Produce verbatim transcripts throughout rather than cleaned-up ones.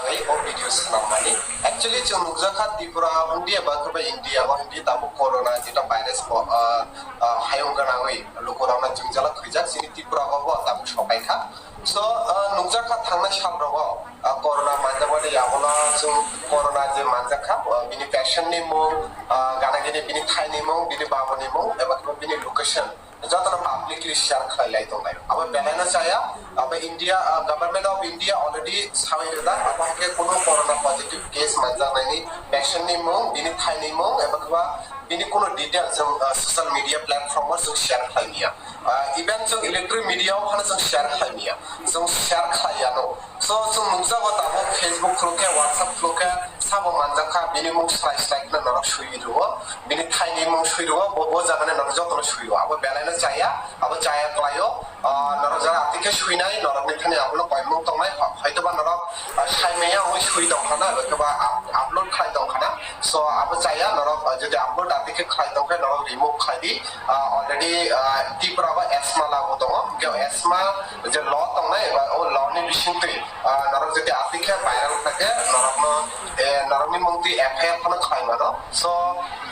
Ai o video swnam mani. Actually, chwng nukjakha Tripura, India ba khe ba India o hindi tabuk corona jeta virus bo, ah, ah, hayung gwnangwi lukurokno jwngjalo khwijak, chini Tripura o bo tabuk sopaikha. So, ah, nukjakha thangnai salrogo, ah, corona manjakmani yagulo chwng corona je manjakha, ah, bini patient ni mung, ah, gana gini bini thaini mung, bini baboni mung, eba khe ba bini location. Jotono publicly share khlai lai tongnai. Abo belai no chaya. Abo India, ah, Government of India already sawi rijak. Abo hai khe kuno corona positive case manjaknaini patient ni mung, bini thaini mung, eba khe ba bini kuno details chwng, ah, social media platform o chwng share khlai niya. Ah, even chwng electronic media o phano chwng share khlai niya. Chwng share khlai ya no. So, chwng nukjago tabuk Facebook khuluk khe, WhatsApp khuluk khe, sabo manjak kha, bini mung slai slai kheno norok sui rwo, bini thaini mung sui rwo, bo, bo jagani norok jotono sui rwo. Abo belai no chaya, abo chaya kwlaio. Ah, norok jara atwi khe suinai, norokni thani abono koimung tongnai, ho-, hoitoba norok, ah, sai maya wngwi sui tong khana, eba khe ba up-, upload khlai tong khana. So, abo chaya, norok, ah, jodi upload atwi khe khlai tong khe, norok remove khlai di. Ah, already, ah, Tripura o asthma lagu tongo. Hwnkhe o asthma je law tongnai, eba o law ni bisingtwi, ah, norok jodi atwi khe viral khlai khe norokno, eh, norokni mungtwi F I R phano khlai mano. So,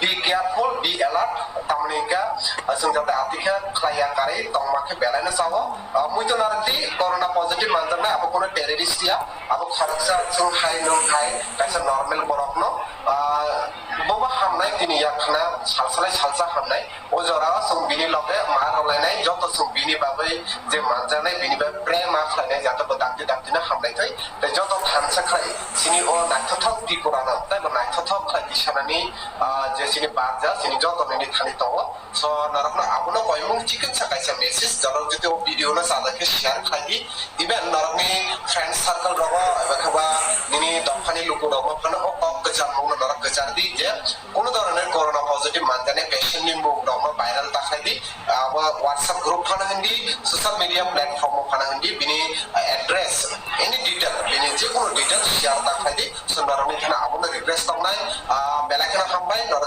be careful, be alert. Tamoni hwnkhe, ah, chwng jate atwi khe khlai ya karwi tongma khe belai no sao. Ah, muitu narwkdi corona positive manjaknai abo kuno terrorist ya, abo khoroksa chwng hai nwng hai kaisa normal borokno, ah, bobo hamnai tini yak khna salsa lai salsa hamnai. O jora o chwng bini loge ma rwlainai, joto chwng bini bagwi je manjaknai, bini bai pray ma khlainai, jate bo dakti dakti no hamnai thai. Tei joto thansa khlai chini o naithothok Tripura no, tei bo naithothok khlai tisanani, ah, je chini barja, chini joto nini thani tongo. So, norokno abono koimung chikitsa kaisa message, jorok jodi o video no chajak khe share khlai di. Even norokni friend circle rogo, eba khe ba nini dophani luku rokno phano o kok kwcham mungno norok kwchar di je, Kuno dhoroner corona positive manjani patient ni mung rokno viral ta khlai di. Abo WhatsApp group phano hindi, social media platform o phano hindi, bini, ah, address, any detail, bini je kono detail share ta khlai di. So norokni thani abono request tongnai, ah, belai kheno hambai, norok